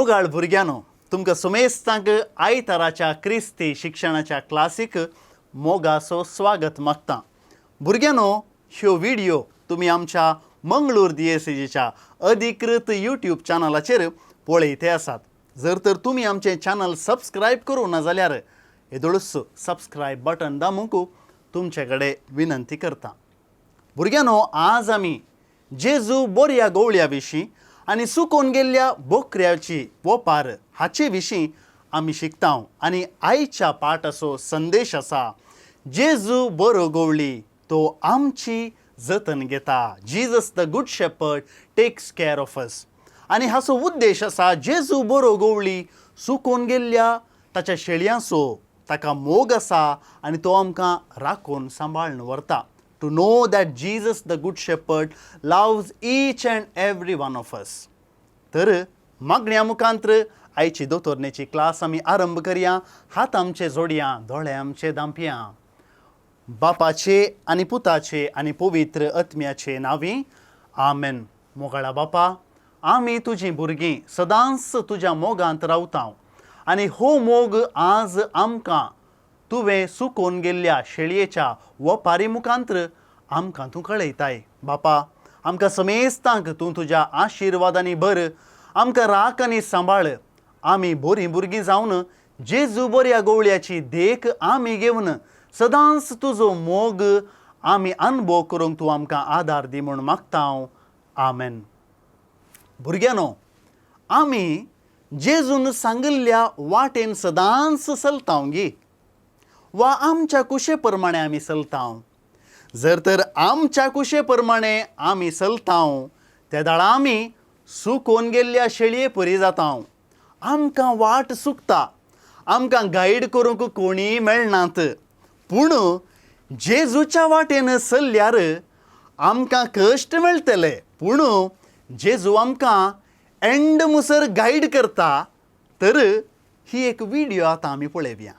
मोगाळ भुरग्यांनो, तुमकां सुमेस्तांक आयताराच्या क्रिस्ती शिक्षणाच्या क्लासीक मोगाचो स्वागत मागता। भुरग्यांनो, ह्यो व्हिडियो तुमी आमच्या मंगळूर दियेसेजीच्या अधिकृत यूट्यूब चॅनलाचेर पळयते आसात। जर तर तुमी आमचें चॅनल सबस्क्रायब करूं ना जाल्यार येदोळूच सबस्क्रायब बटन दामूंक तुमचे कडेन विनंती करता। भुरग्यांनो, आज आमी जेजू बोरया गोवळ्या विशीं आनी सुकोवन गेल्ल्या बोकऱ्याची वोपार हाचे विशीं आमी शिकता। आनी आयच्या पाठाचो संदेश आसा, जेजू बरो गोवळी तो आमची जतन घेता। Jesus the good shepherd takes care of us. आनी हाचो उद्देश आसा, जेजू बरो गोवळी सुकोवन गेल्ल्या ताच्या शेळयांचो ताका मोग आसा आनी तो आमकां राखून सांबाळून व्हरता। To know that Jesus the good shepherd loves each and every one of us. तर मागण्या मुखांत्र आयची दोतोरणेची क्लास आमी आरंभ करया। हात आमचे जोडया, दोळे आमचे दांपया। बापाचे आनी पुताचे आनी पवित्र आत्म्याचे नांवी आमेन। मोगाळा बापा, आमी तुजीं भुरगीं सदांच तुज्या मोगांत रावता आनी हो मोग आज आमकां तुवें सुकोवन गेल्ल्या शेळयेच्या वपारी मुखांत्र आमकां तूं कळयताय। बापा, आमकां समेस्तांक तूं तुज्या आशिर्वादांनी भर, आमकां राख आनी सांबाळ। आमी बरीं भुरगीं जावन जेजू बऱ्या गोवळ्याची देख आमी घेवन सदांच तुजो मोग आमी अनुभव करूंक तूं आमकां आदार दी म्हूण मागता हांव। आमेन। भुरग्यांनो, आमी जेजून सांगिल्ल्या वाटेन सदांच चलता गी वा आमच्या कुशे प्रमाणे आमी चलता? जर तर आमच्या कुशे प्रमाणे आमी चलता तेदाळा आमी सुकोवन गेल्ल्या शेळये परी जाता। आमकां वाट चुकता, आमकां गायड करूंक कोणीय मेळनात। पूण जेजूच्या वाटेन चल्ल्यार आमकां कश्ट मेळटले, पूण जेजू आमकां एंड मुसर गायड करता। तर ही एक व्हिडियो आतां आमी पळोवया।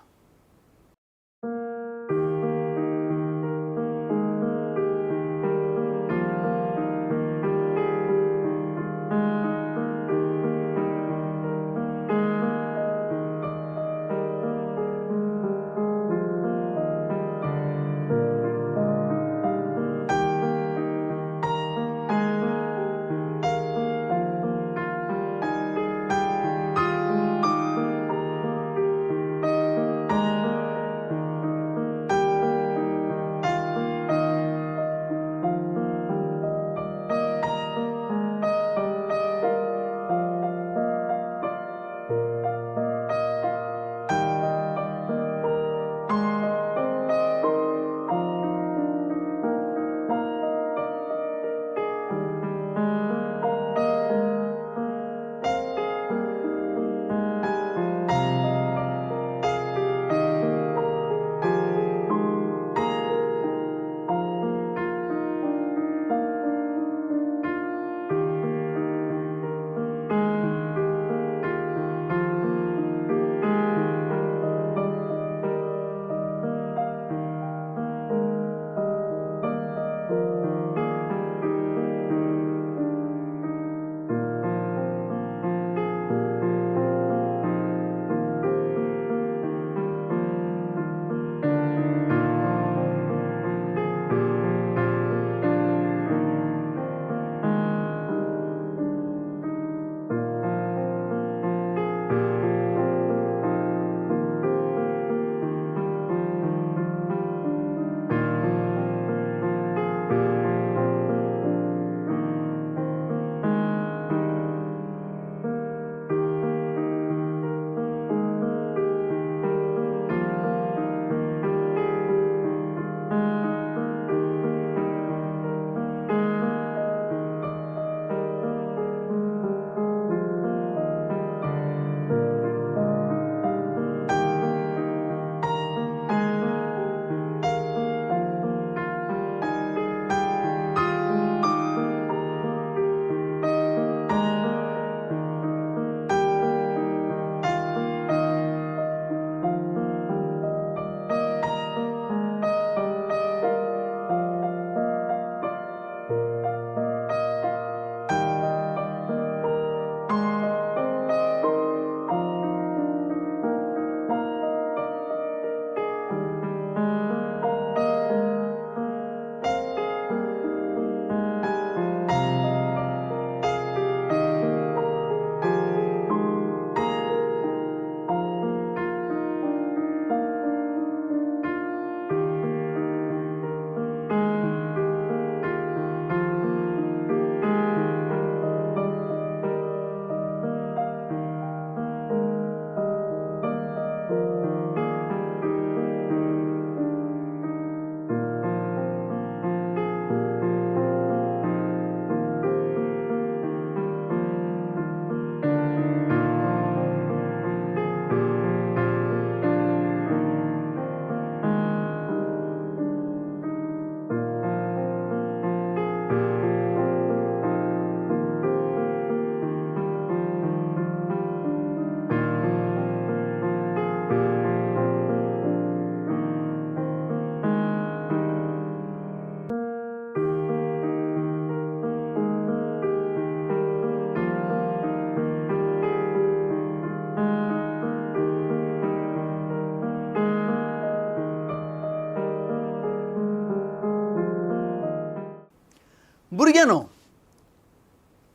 भुरग्यांनो,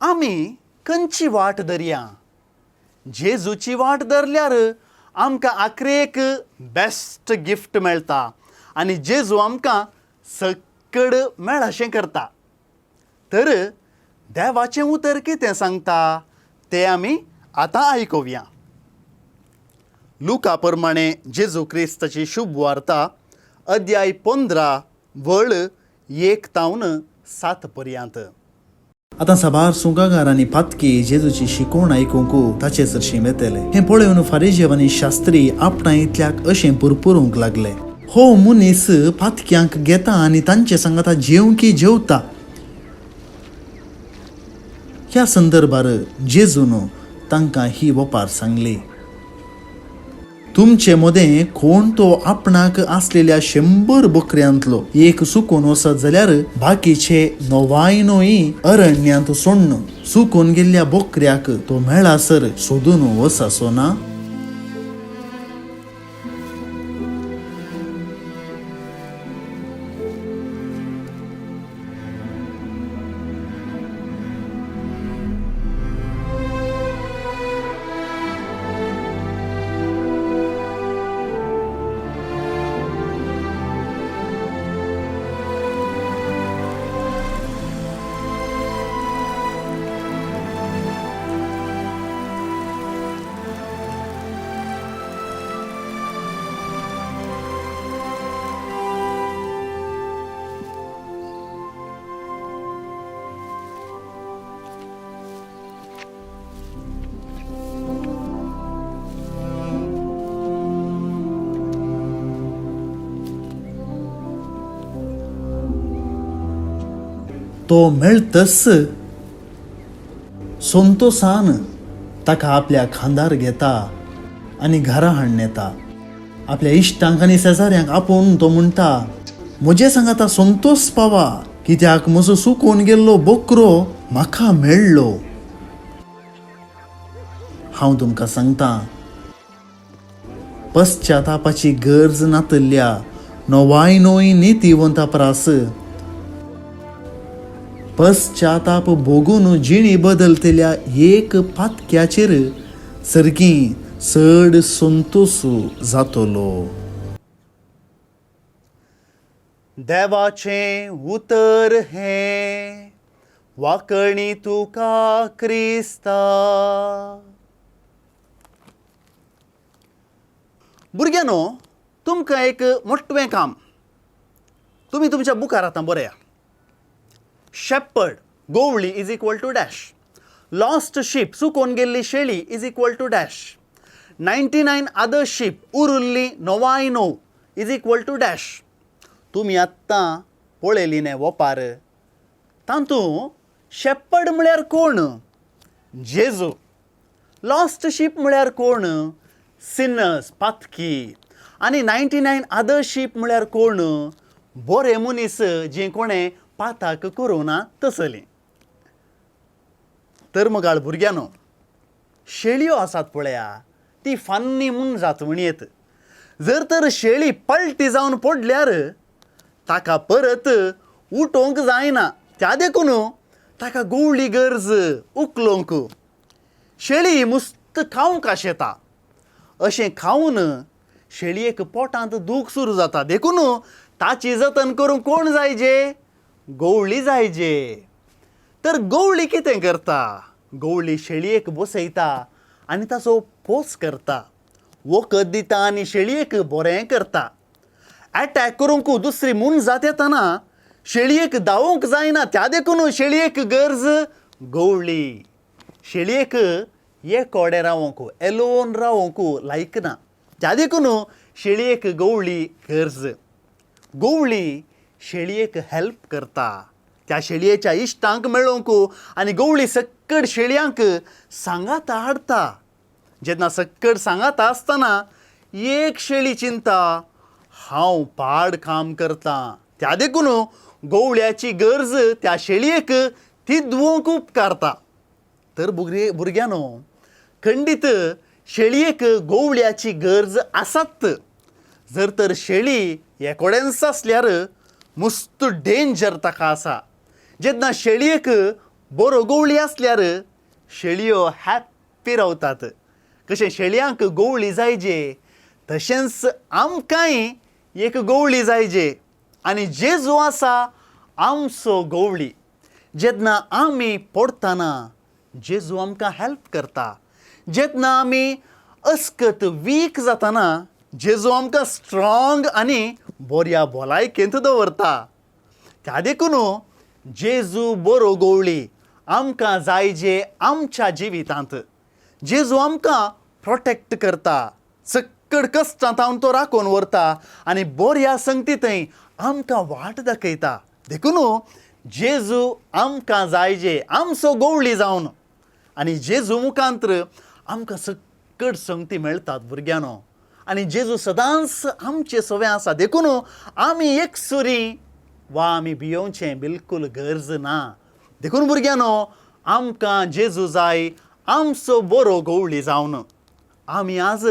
आमी खंयची वाट धरया? जेजूची वाट धरल्यार आमकां आखरेक बेस्ट गिफ्ट मेळटा आनी जेजू आमकां सक्कड मेळशें करता. तर देवाचें उतर कितें सांगता तें आमी आतां आयकुया. लुका प्रमाणे जेजू क्रिस्ताची शुभ वार्ता, अध्याय 15 वळ 1 तावन 7 पर्यंत. आतां साबार सुंगागार आनी पातकी जेजूची शिकवण आयकूंक ताचे सरशीं वेतले. हें पळोवन फारीजेव आनी शास्त्री आपणा इतल्याक अशें पुरपुरूंक लागले, हो मनीस पातक्यांक घेता आनी तांचे सांगाता जेवंकी जेवता. ह्या संदर्भार जेजून तांकां ही वपार सांगली, तुमचे मदें कोण तो आपणाक आसलेल्या 100 बकऱ्यांतलो एक सुकून वचत जाल्यार बाकीचे 99 अरण्यांत सोडून सुकून गेल्ल्या बकऱ्याक तो मेळासर सोदून वचाचो ना? तो मेळतस संतोसान ताका आपल्या खांदार घेता आनी घरा हाडून येता. आपल्या इश्टांक आनी शेजाऱ्यांक आपोवन तो म्हणटा, म्हजे सांगाता संतोस पावा, कित्याक म्हजो सुकून गेल्लो बोकरो म्हाका मेळ्ळो. हांव तुमकां सांगता, पश्चातापाची गरज नातल्या 99 नितीवंता परास पश्चाताप भोगून जिणी बदलतल्या एक पातक्याचेर सारकी चड संतोश जातलो. देवाचें उतर हें वाकणी तुका क्रिस्ता. भुरग्यांनो, तुमकां एक मोटवें काम, तुमी तुमच्या बुकार आतां बरया. शेपर्ड गोवळी is equal to dash, lost sheep सुकोवन गेल्ली शेळी is equal to dash, 99 other sheep उरुल्ली 99 is equal to dash. तुमी आत्तां पळयली न्ही वोपार, तातूंत शेपर्ड म्हळ्यार कोण? जेजू. लॉस्ट शीप म्हळ्यार कोण? सिनर्स, पातकी. आनी 99 अदर शीप म्हळ्यार कोण? बरे मनीस जे कोणें पाताक करूं ना तसली. तर मगाळ भुरग्यांनो, शेळयो आसात पळया, ती फान्नी म्हूण जात म्हणयेत. जर तर शेळी पलटी जावन पडल्यार ताका परत उठोवंक जायना, त्या देखून ताका गवळी गरज उखलोवंक. शेळी मुस्त खावंक आशेता, अशें खावन शेळयेक पोटांत दूख सुरू जाता, देखून ताची जतन करूंक कोण जायजे? गवळी जायजे. तर गवळी कितें करता? गवळी शेळयेक बसयता आनी ताचो पोस करता, वखद दिता आनी शेळयेक बरें करता. एटॅक करूंक दुसरी मोनजात येतना शेळयेक धांवूंक जायना, त्या देखून शेळयेक गरज गवळी. शेळयेक एकोडें रावोंक, एलोन रावोंक लायकना, त्या देखून शेळयेक गवळी गरज. गवळी शेळयेक हेल्प करता त्या शेळयेच्या इश्टांक मेळोवंक, आनी गवळी सक्कड शेळयांक सांगाता हाडटा. जेन्ना सक्कड सांगाता आसतना एक शेळी चिंता, हांव पाड काम करतां, त्या देखून गवळ्याची गरज त्या शेळयेक तिदवंक उपकारता. तर भुरग्यांनो, खंडीत शेळयेक गवळ्याची गरज आसात. जर तर शेळी एकोडेंच आसल्यार मुस्त डेंजर ताका आसा. जेन्ना शेळयेक बरो गवळी आसल्यार शेळयो हॅप्पी रावतात. कशें शेळयांक गवळी जायजे तशेंच आमकांय एक गवळी जायजे आनी जेजू आसा आमचो गवळी. जेन्ना आमी पडटना जेजू आमकां हेल्प करता. जेन्ना आमी अस्कत वीक जातना जेजू आमकां स्ट्रॉंग आनी बऱ्या भलायकेंत दवरता. त्या देखून जेजू बरो गवळी आमकां जायजे आमच्या जिवितांत. जेजू आमकां प्रोटेक्ट करता, सक्कड कश्टांत हांव तो राखून व्हरता आनी बऱ्या संगतींतय आमकां वाट दाखयता. देखून जेजू आमकां जायजे आमचो गवळी जावन आनी जेजू मुखांत्र आमकां सक्कड संगती मेळटात भुरग्यांनो. आनी जेजू सदांच आमचे सवे आसा. देखून आमी एकसुरी वा आमी भियोवचें बिलकूल गरज ना. देखून भुरग्यांनो आमकां जेजू जाय आमचो बरो गवळी जावन. आमी आज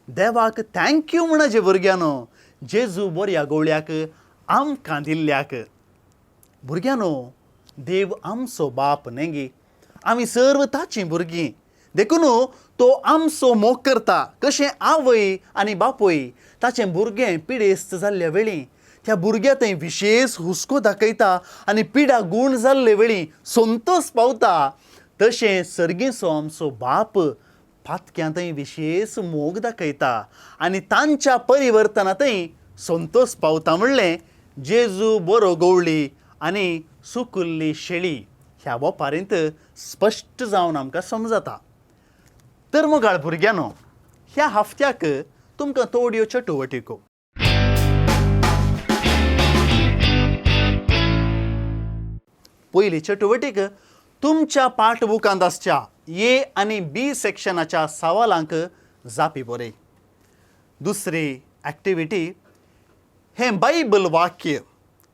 देवाक thank you म्हणचे भुरग्यांनो जेजू बऱ्या गवळ्याक आमकां दिल्ल्याक. भुरग्यांनो देव आमचो बाप न्ही, आमी सर्व ताचीं भुरगीं. देखून तो आमचो मोग करता. कशें आवय आनी बापूय ताचें भुरगें पिडेस्त जाल्ल्या वेळी त्या भुरग्या थंय विशेश हुस्को दाखयता आनी पिडा गूण जाल्ले वेळी संतोष पावता, तशें सर्गीचो आमचो बाप पातक्यांतय विशेश मोग दाखयता आनी तांच्या परिवर्तनांतय संतोष पावता. म्हणलें जेजू बरो गवळी आनी सुकुल्ली शेळी ह्या वपारींत स्पश्ट जावन आमकां समजता. तर मोगाळ भुरग्यांनो ह्या हफ्त्याक तुमकां थोड्यो चटुवटिको. पयली चटुवटीक तुमच्या पाठबुकांत आसच्या ए आनी बी सेक्शनाच्या सवालांक जापी बरय. दुसरी एक्टिविटी हें बायबल वाक्य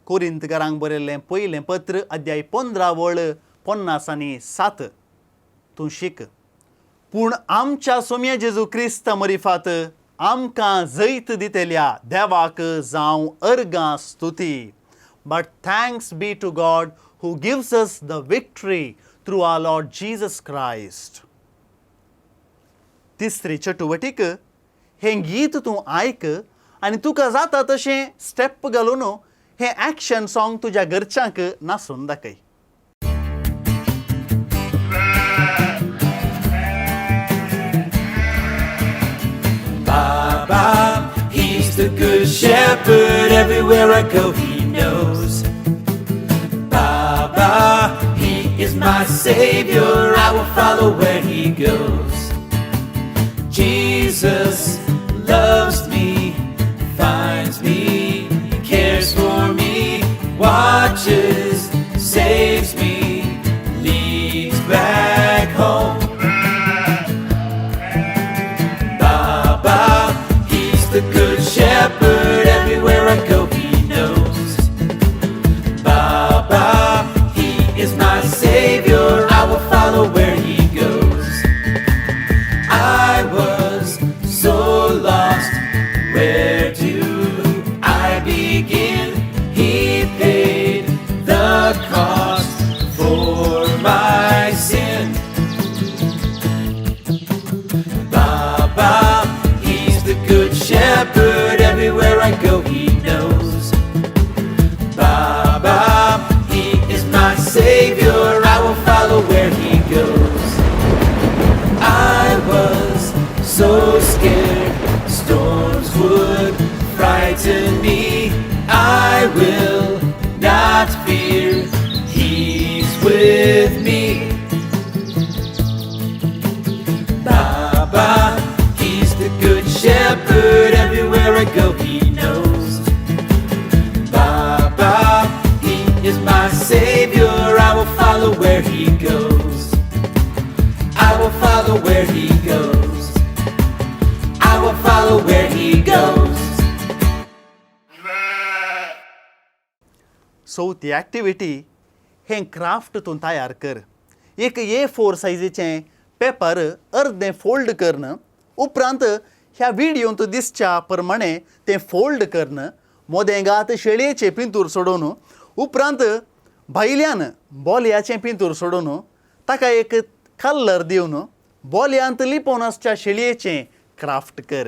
कोरिंतकारांक बरयल्लें पयलें पत्र अध्याय 15 वळ 50 आनी 7 तूं शीक. पूण आमच्या सोम्या जेजू क्रिस्त मरिफात आमकां जैत दितल्या देवाक जावं अर्गां स्तुती. But thanks be to God who gives us the victory through our Lord Jesus Christ. तिसरी चटुवटीक हें गीत तूं आयक आनी तुका जाता तशें स्टेप घालून हें एक्शन सॉंग तुज्या घरच्यांक नासून दाखय. Baba, he's the good shepherd. Everywhere I go, he knows. Baba, he is my savior. I will follow where he goes. Jesus loves me, finds me, cares for me, watches, saves me, leads back home. Baba, he's the good shepherd. Everywhere I go, he knows. Baba, he is my savior. I will follow where he goes. I was so lost. Where do I begin? He paid the cost for my sin. Baba, he's the good shepherd. Everywhere I go, he knows. Baba, he is my savior. I will follow where he goes. I was so scared, storms would frighten me. I will not fear, he's with me. Baba, he's the good shepherd. Everywhere I go, he knows. Baba, he is my savior. I will follow where he goes. I will follow where he goes. I will follow where he goes. चवथी activity हें craft तूं तयार कर. एक A4 सायजीचें paper अर्दें fold करन उपरांत ह्या व्हिडियोंत दिसच्या प्रमाणे तें फोल्ड करन मोदें घात शेळयेचें पिंतूर सोडोवन उपरांत भायल्यान बोलयाचें पिंतूर सोडून ताका एक कलर दिवन बोलयांत लिपोवन आसच्या शेळयेचें क्राफ्ट कर.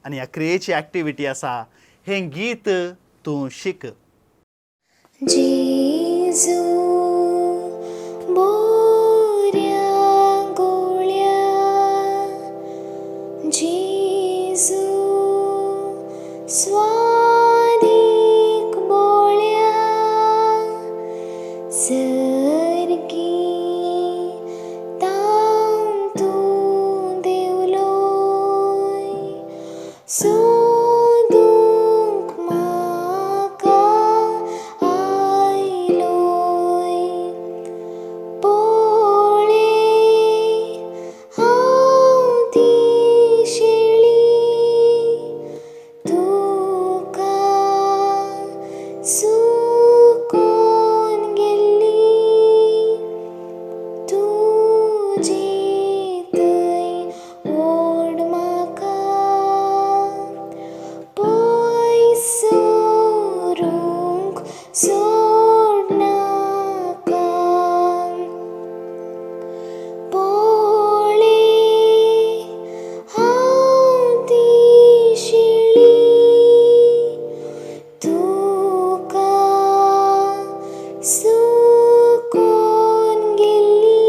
आनी ह्या क्रियेची एक्टिविटी आसा, हें गीत तूं शीक. जेजू बोऱ्या गोळ्या, जेजू स्वादीक बोळ्या, सर्गी तावन तूं देवलोय, सोदूंक म्हाका आयलोय. पोळे हांव ती शेळी, तुका सुकोन गेल्ली, तुजे थंय ओड म्हाका, पयस व्हरूंक सोडनाका. पोळे हांव ती शेळी, तुका सुकोन गेल्ली,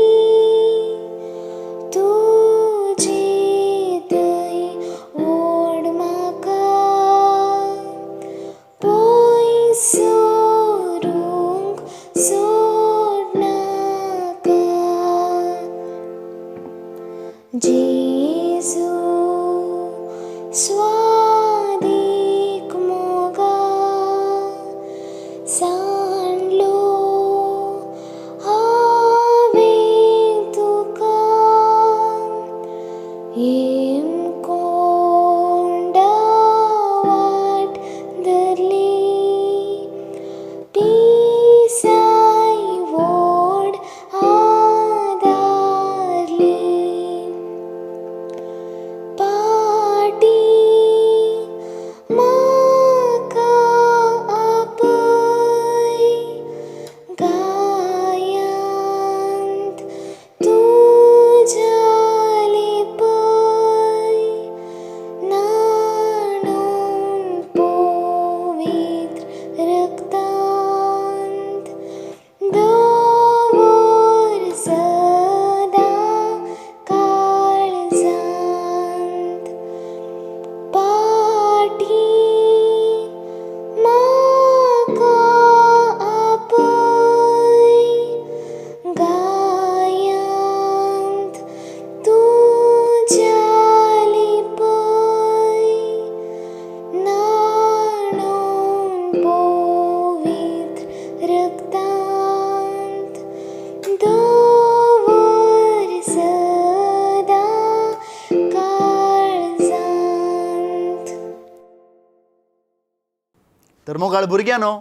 तर मोगाळ भुरग्यांनो,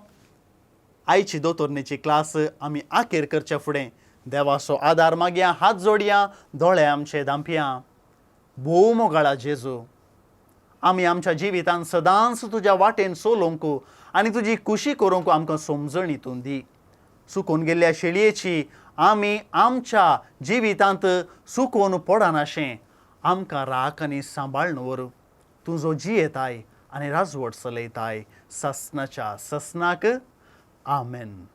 आयची दोतोरणीची क्लास आमी आखेर करच्या फुडें देवाचो आदार मागया, हात जोडया, दोळे आमचे धांपया. भोव मोगाळा जेजू, आमी आमच्या जिवितान सदांच तुज्या वाटेन चलोवंक आनी तुजी खुशी करूंक आमकां समजण हितून दी. चुकून गेल्ल्या शेळयेची आमी आमच्या जिवितांत चुकून पडनाशें आमकां राख आनी सांबाळून व्हर. तूं जो जियेताय आनी राजवट चलयताय ससनाच्या ससनाक, आमेन.